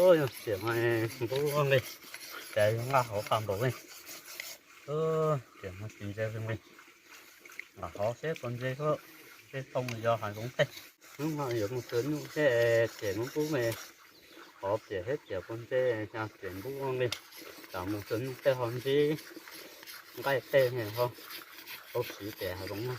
Yog tiam no npub li, cas yuav nqa hauv qab npaum li. Tiam no tsis ntse li, nqa hauv seb puas ntse, seb tau mus yos hav zoov tej. Hnub no yuav mus tua nyuj seb tiam no npub me, hov tiam seb tiam puas ntse, xyov tiam npub li. Tam mus tua nyuj tej ho ntsib nqaij tej ho tau siv tiam hav zoov na.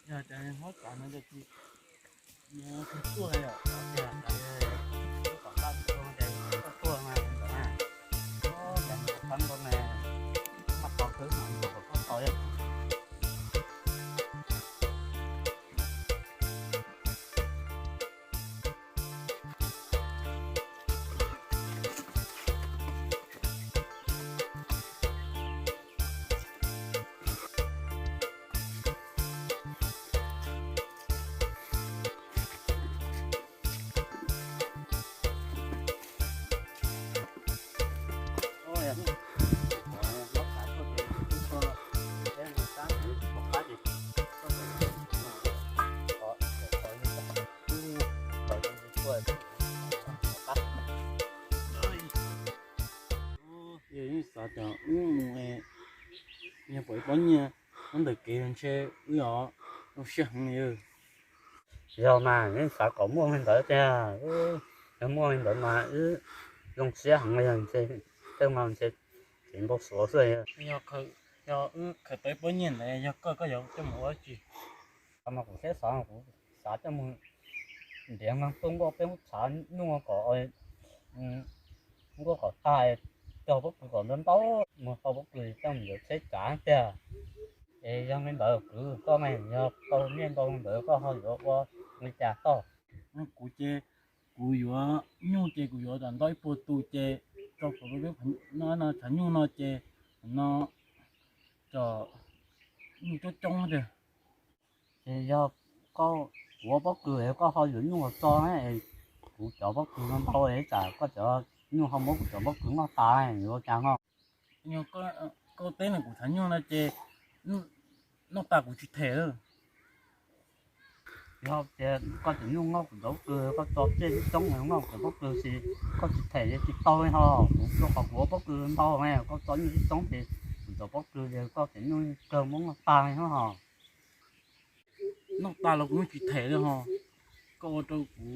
Yog cov huab cov no ces tsis tuaj li os, cov tiag cov lub kom laj tuaj ces tuaj tuaj mas ntawd na. Cov no pab nkaus na, mas tau xwb mas kom tau tau. Yeej xav tias wb mus, yog pom ib pob nyiaj nyob ntawm kev ntshe wb yuav zoo siab heev li. Yog mas, yeej xav kom muaj li ntawd tiag. Yog muaj li ntawd mas wb zoo siab heev li, tej no ntshe tsis npau suav xwb. Yog wb khaws tau ib pob nyiaj ntawd yog koj, koj yuav coj mus ua dab tsi? Qhov no kuv thiaj xav, kuv xav coj mus ntiav nqeeg tuaj nkuaj peb lub tshav nyuj kom, nkuaj kom tag, cog pob kws kom ntau ntau, muag tau pob kws coj mus yuav tsheb tsav tiag. Es yog li ntawd kwv koj ne, yog tau nyiaj ntau li ntawd koj ho yuav ua li cas tau? Kuv ces kuv yuav nyuj ces kuv yuav ntau ib puas tus ces rau kuv no tshav nyuj no ces no cov nyuj coob coob tiag. Ces yog koj, kuv ua pob kws koj ho yuav nyuj los tso, kuv cov pob kws no ntau tas koj cov nyuj ho muab kuv cov pob kws noj tas yuav ua cas no? Koj teb no kuv tshav nyuj no ces noj tas kuv tsis them. Yog tias koj cov nyuj noj kuv cov pob kws, koj tso tej coob coob noj kuv cov pob kws ces koj tsis them ces tsis tau li ho. Kuv rau qhov kuv ua pob kws ntau ne, koj tso nyuj coob coob ces kuv cov pob kws ces koj cov nyuj kawg muab noj tas li ho. Noj tas los kuv yeej tsis them li ho. Koj ua rau kuv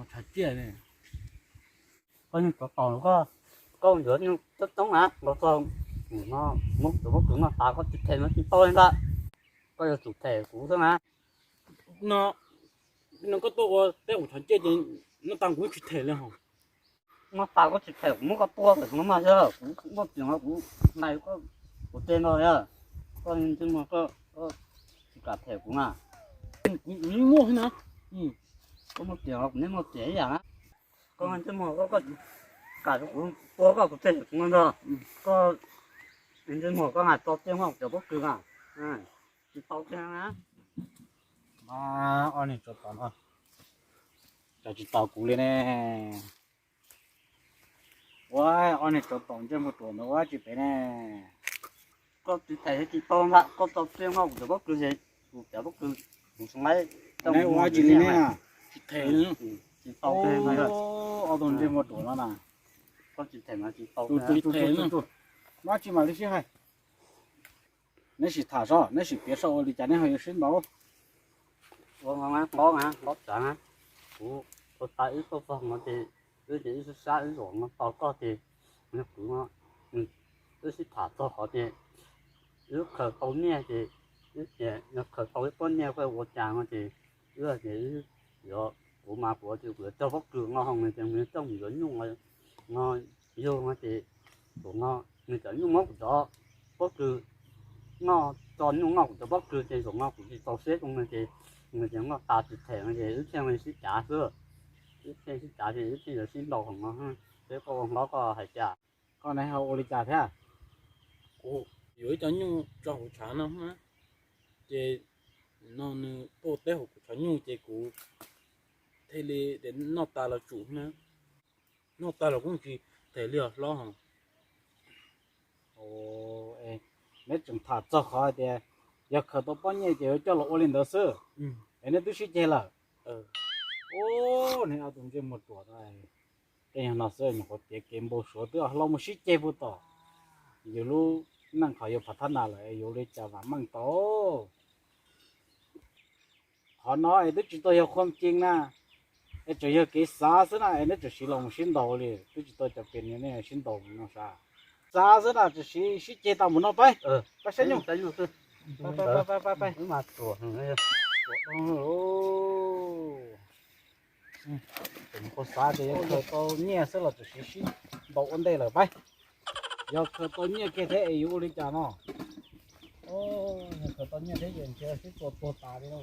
tshav tsiaj li. Koj yeej tsov tom, koj yuav nyuj coob coob na, los txog no muab kuv cov pob kws noj tas koj tsis them no tsis tau li ntag. Koj yuav tsum them kuv xwb na. No, no koj tuaj ua teb kuv tshav tsiaj ces noj tas kuv yeej tsis them li ho. Noj tas koj tsis them kuv muab koj tua tawm no mas yog kuv muaj tias no kuv hlais koj, kuv tej no yog koj ntsej muag koj tsis kam them kuv na. Kuv yeej muaj thiab na. Koj muaj tias kuv yeej muaj tias ib yam na. Koj ntsej muag koj, koj tsis kam rau kuv tua koj kuv tej kuv no ntag. Koj ntsej muag koj hais tso tej muab kuv cov pob kws na. Tsis tau kiag na. Ob niag tsov tom no, cas tsis tau kuv li ne. Ua, ob niag tsov tom ntsej muag ruam ntawd ua tsis pem ne. Koj tsis them tsis tau ntag, koj tso tej muab kuv cov pob kws ces kuv cov pob kws kuv tsis nqaij. Neb ua tsis li ne. Tsis them. Tsis tau kiag na. Ob tug ntsej muag ruam no na. Koj tsis them mas tsis tau. Tus tsis them no, ua tsis mam li sib hais. Neb sim tham saib, neb sim piav saib ua li cas neb ho yuav sib ntaus. Ua nqob na, nqob tsav na, kuv ua tas wb tuaj txog no ces wb ces wb sib sab wb zaum no tos koj ces, nws kwv no, wb sib tham txog qhov ces wb khaws tau nyiaj ces, wb ces yog khaws tau ib pob nyiaj koj ua cas no ces, wb ces wb yuav, kuv mas kuv ces kuv yuav cog pob kws nqo hoo no ces nws coj mus yuav nyuj no, yug no ces, kuv no, nws cov nyuj muab kuv cov pob kws noj, tso nyuj noj kuv cov pob kws ces zaum no kuv tsis txaus siab zoo no ces, nws ces noj tas tsis them no ces wb thiaj li sib cav xwb. Ib txhij sib cav ces ib txhij yuav sib ntaus no, seb koj ua hlob koj hais cas. Koj ne ho ua li cas thiab? Kuv yuav ib co nyuj tso kuv tshav no, ces no nws tuaj teb hauv kuv tshav nyuj ces kuv thiaj li noj tas los tsum na. Noj tas los kuj tsis them li os hlob. Neb tseem tham txog qhov hais tias yog khaws tau pob nyiaj ces yuav coj los ua li ntawd xwb, es neb twb sib ceg lawm. Neb ob tug ntsej muag ruam, tej yog no xwb nyuam qhuav piav kev npau suav twb hlob mus sib ceg puag tom yus lub neej qhov yuav phav thab nas lawm es yuav ua li cas vam meej tau. Qhov no es twb tsis tau yog qhuam cees na, es tseem yog kev xav xwb na, es neb tseem siv los mus sib ntaus li, twb tsis tau cov pem ni nej sib ntaus no sav. Xav xwb na, tseem siv sib ceg tau mus no pab, pab saib nyuj. Tseem nyuam qhuav xav tias yog khaws tau nyiaj xwb los tseem siv sib ntaus ua ntej lawm pab. Yog khaws tau nyiaj kiag thiab es yuav ua li cas no? Yog khaws tau nyiaj thiab ces ntshe sib tua tuag tas li no.